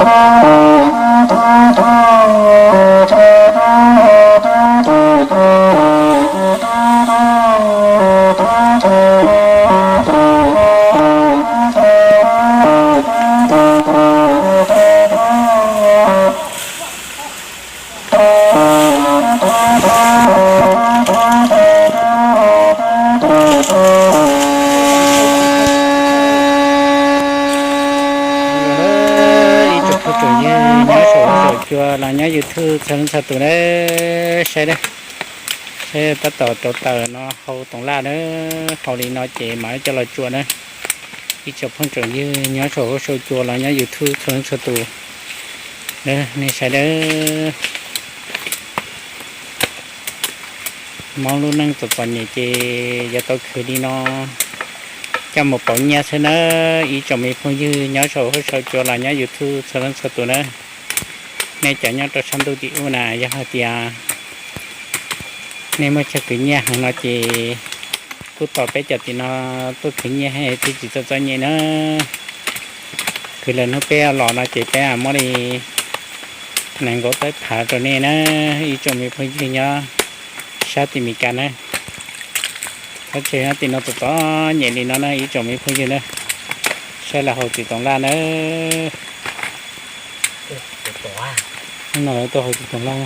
Ib tsoom phooj tsoom ywg nyob saum huab saum cua los nyob YouTube txhua leej txhua tus na, saib, saib tab tom rauv taws no hau toov laj na, hau li no ces mam coj los tsuam na. Ib tsoom phooj tsoom ywg nyob saum huab saum cua los nyob YouTube txhua leej txhua tus, nej saib dawb. Mob lub neej txom txom nyem ces yuav tau khwv li no coj mus pauv nyiaj xwb nawb. Ib tsoom me phooj ywg nyob saum huab saum cua los nyob YouTube txhua leej txhua tus na, nej cov nyob rau sab ntuj tim ub na, yog hais tias nej muaj chaw khwv nyiaj heev no ces kuj tos peb cov tim no tuaj khwv nyiaj thiaj tsis txom txom nyem na. Khwv lawm hnub peb los no ces peb muab li nees nkaum tawb phav rau nej na, ib tsoom me phooj ywg nyob sab tim Meskas na. Thov txim, tim no txom txom nyem li no na ib tsoom me phooj ywg na. Saib lawv hau txiv toov laj na. No lawv tuaj hau txiv toov laj.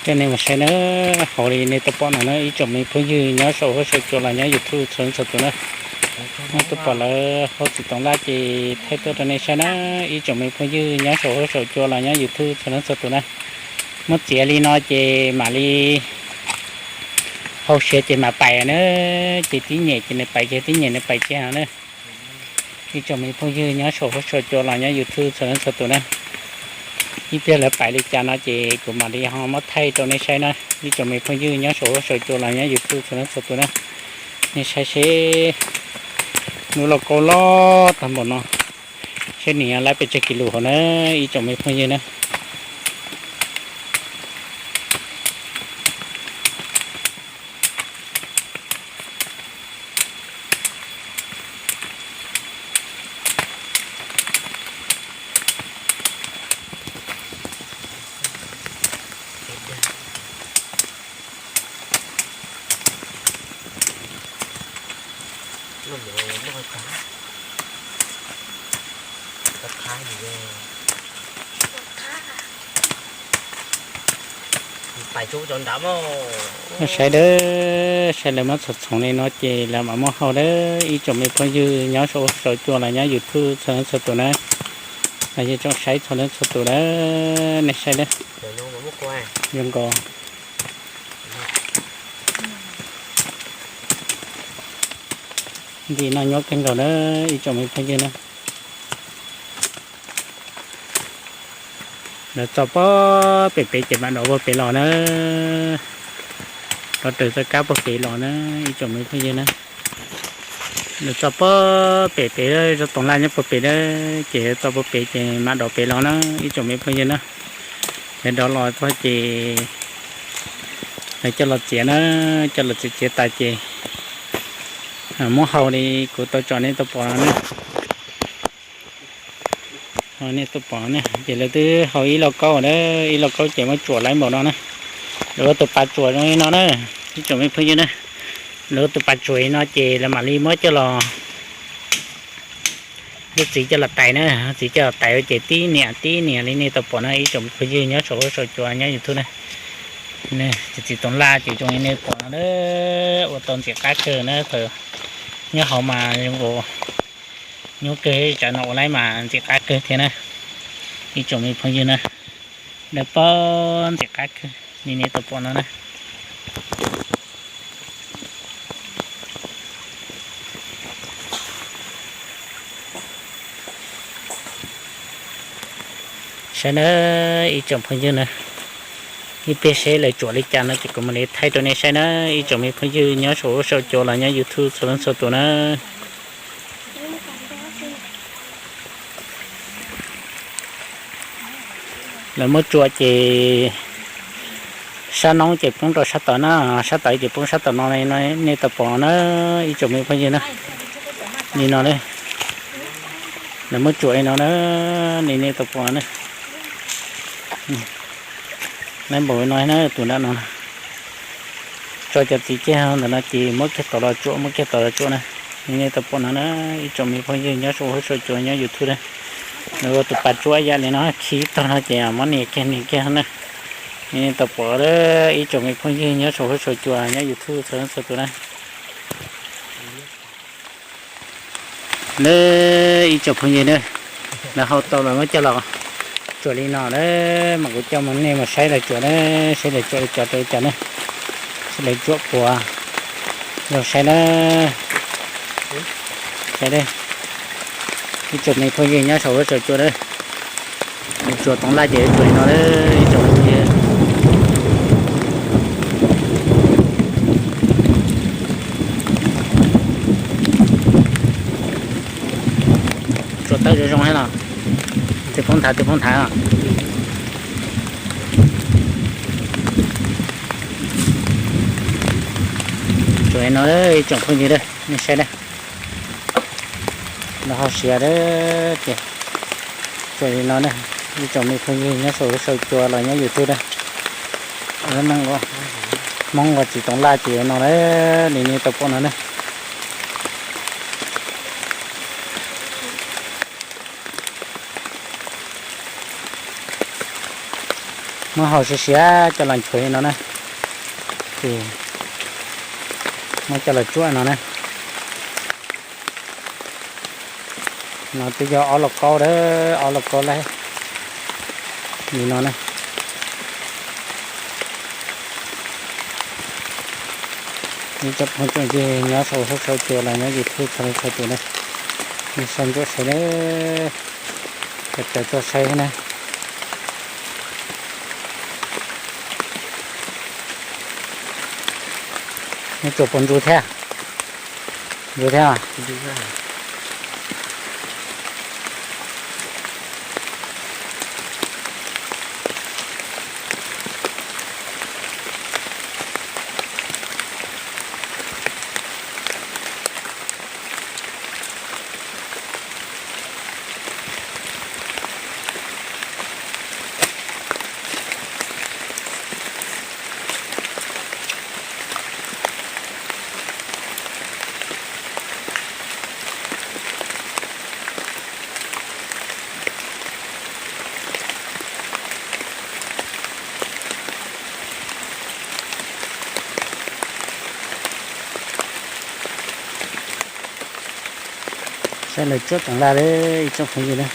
Coj nej mus saib na, hauv li nej tuaj pom no na ib tsoom me phooj ywg nyob saum huab saum cua los nyob YouTube txhua leej txhua tus na. Nej tuaj pom lawv hau txiv toov laj ces thaij tuaj rau nej saib na, ib tsoom me phooj ywg nyob saum huab saum cua los nyob YouTube txhua leej txhua tus na. Muab txiav li no ces mam li hau siav ces mam pais na, ces tib nyem ces nws pais kiag, tib nyem nws pais kiag no na. Ib tsoom me phooj ywg nyob saum huab saum cua los nyob YouTube txhua leej txhua tus na, ib pliag lawv pais li cas no ces kuv mam li ho muab thaij rau nej saib na. Ib tsoom me phooj ywg nyob saum huab saum cua los nyob YouTube txhua leej txhua tus na, nej saib seb, lub lauj kaub loj tag npaum no, seb nws yuav laib pes tsawg kis lus hauv na, ib tsoom me phooj ywg na. Saib dawb, saib lawv muab txhoov txhoov li no ces lawv mam muab hau dawb. Ib tsoom me phooj ywg nyob saum huab saum cua los nyob YouTube txhua leej txhua tus na, los yog tsoom saib txhua leej txhua tus dawb, nej saib dawb. Zoo nkaus nti no nyuaj kawg nkaus na, ib tsoom me phooj ywg na. Lawv txo puag pem pem ces mam dov puag pem los na, dov raws txoj kab puag pem los na, ib tsoom me phooj ywg na. Lawv txo puag pem pem, zov toov laj nyob puag pem na, ces txo puag pem ces mam dov pem los na, ib tsoom me phooj ywg na. Lawv dov los txog ces lawv coj los txiav na, coj los txiav txiav tas ces muab hau li kuv tau tsom nej tuaj pom no na. Nej tuaj pom na, ces lawv twb hau ib lauj kaub na, ib lauj kaub ces muab tsuam laib npaum no na. Lawv ua tus pas tsuam zoo li no na, ib tsoom me phooj ywg na. Lawv ua tus pas tsuam li no ces lawv mam li muab coj los, lub txiv coj los tais na, txiv coj los tais ces tib niam tib niam li nej tau pom na, ib tsoom me phooj ywg nyob saum huab saum cua nyob YouTube na. Ces txiv toov laj ces zoo li nej pom no na, ua tau ntxim qab kawg na, thaum nyob hauv mas zoo nkaus nyuaj kawg, tsam no ua laib mas ntxim qab kawg thiab na, ib tsoom me phooj ywg na. Lawv pob ntxim qab kawg li nej tau pom no na. Saib na, ib tsoom phooj ywg na, Ib pliag seb lawv tsuam li cas no ces kuv mam li thaij rau nej saib na, ib tsoom me phooj ywg nyob saum huab saum cua los nyob YouTube txhua leej txhua tus na. Lawv muab tsuam ces sab noob ces poob rau sab tod na, sab tod ces poob sab tom no, nej tau pom na, ib tsoom me phooj ywg na. Li no na, lawv muab tsuam li no na, li nej tau pom na. Lawv npaum no na, tus nram no tso cov txiv kiag ntawm no ces muab kiag tod los tsuam, muab kiag tod los tsuam na. Li nej tau pom no na, ib tsoom me phooj ywg nyob saum huab saum cua nyob YouTube na. Nws ua tus pas tsuam ib yam li no, khi tag no ces muab nias kiag nias kiag na. Li nej tau pom ib tsoom me phooj ywg nyob saum huab saum cua nyob YouTube txhua leej txhua tus na. Lawv ib tsoom phooj ywg na, lawv hau tau lawv muab coj los tsuam li no na, mas kuv coj mus nej mus saib lawv tsuam na, saib lawv tsuam li cas rau li cas na, saib lawv tsuam puas zoo saib na. Saib, ib tsoom me phooj ywg nyob saum huab saum cua na, tsuam toov laj ces tsuam li no na, ib tsoom phooj ywg. Tsuam tawb zoo zoo thiab los, tus poob nthav tus poob nthav. Tsuam li no ib tsoom phooj ywg, nej saib na. Lawv ho siav ces tsuam li no na, ib tsoom me phooj ywg nyob saum huab saum cua los nyob YouTube na. Hmoob ua txiv toov laj ces no na, li nej tau pom no na. Muab hau siav siav coj los nchuav li no na, ces muab coj los tsuam no na. No twb yog ob lauj kaub, ob lauj kaub lawm li no na. Ib tsoom phooj ywg nyob saum huab saum cua los nyob YouTube txhua leej txhua tus na, nej soj ntsuam saib na, raws tuaj saib na. Nws tsuam puas ntsus thiab? Ntsus thiab. Saib lawv tsuam toov laj li ib tsoom phooj ywg na.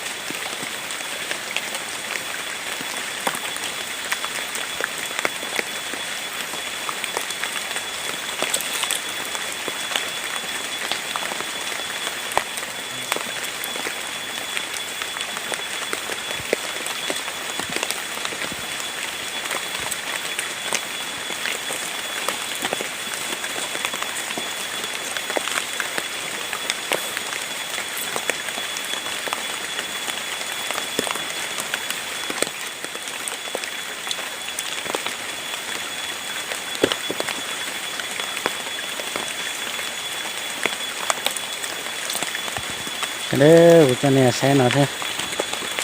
Kuv coj nej saib no thiab,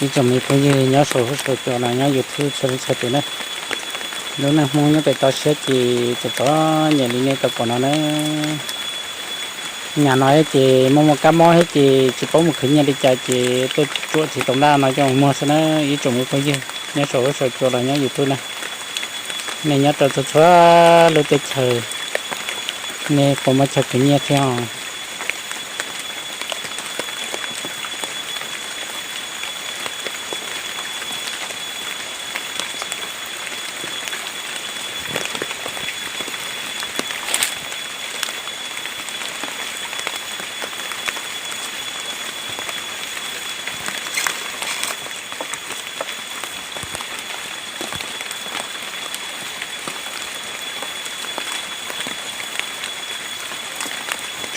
ib tsoom me phooj ywg nyob saum huab saum cua los nyob YouTube txhua leej txhua tus na. Lub neej Hmoob nyob pem toj siab ces txom txom nyem li nej tau pom no na. Nyam no ces muaj muaj kab mob thiab ces tsis paub mus khwv nyiaj li cas ces tuaj tsuam txiv toov laj no coj mus muag xwb na, ib tsoom me phooj ywg nyob saum huab saum cua los nyob YouTube na. Nej nyob rau txhua txhua lub teb chaws, nej puas muaj chaw khwv nyiaj thiab os?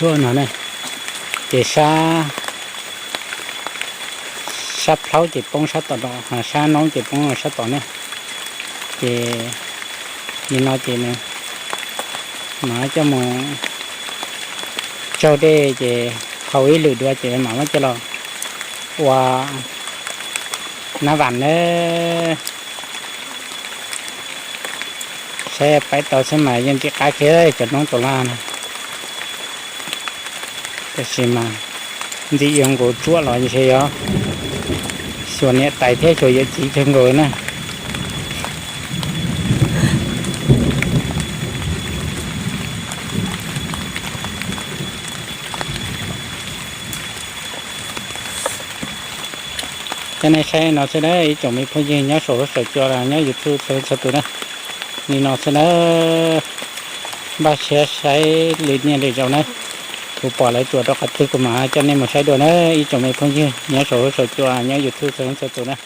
Tuaj no ne, ces sab, sab plhaub ces poob sab tod, sab noob ces poob sab tod ne. Ces nim no ces nws mam coj mus tsaug dej ces haus ib lwm dua ces mam muab coj los ua nab vam na. Saib paib tau xwb mas yeej nrim qab kiag cov noob tau laj na. Tab sis mas ntxim yuav nkaus tsuam los ntshe yog xyuas niam tais thiab xyuas yawm txiv kawg nkaus na. Coj nej saib no xwb na ib tsoom me phooj ywg nyob saum huab saum cua los nyob YouTube txhua leej txhua tus na. Li no xwb na, npaj siab saib lwm niaj lwm zaus na. Kuv pom lawv tsuam rau qhov twg kuv mam coj nej mus saib dua na ib tsoom me phooj ywg nyob saum huab saum cua nyob YouTube txhua leej txhua tus na.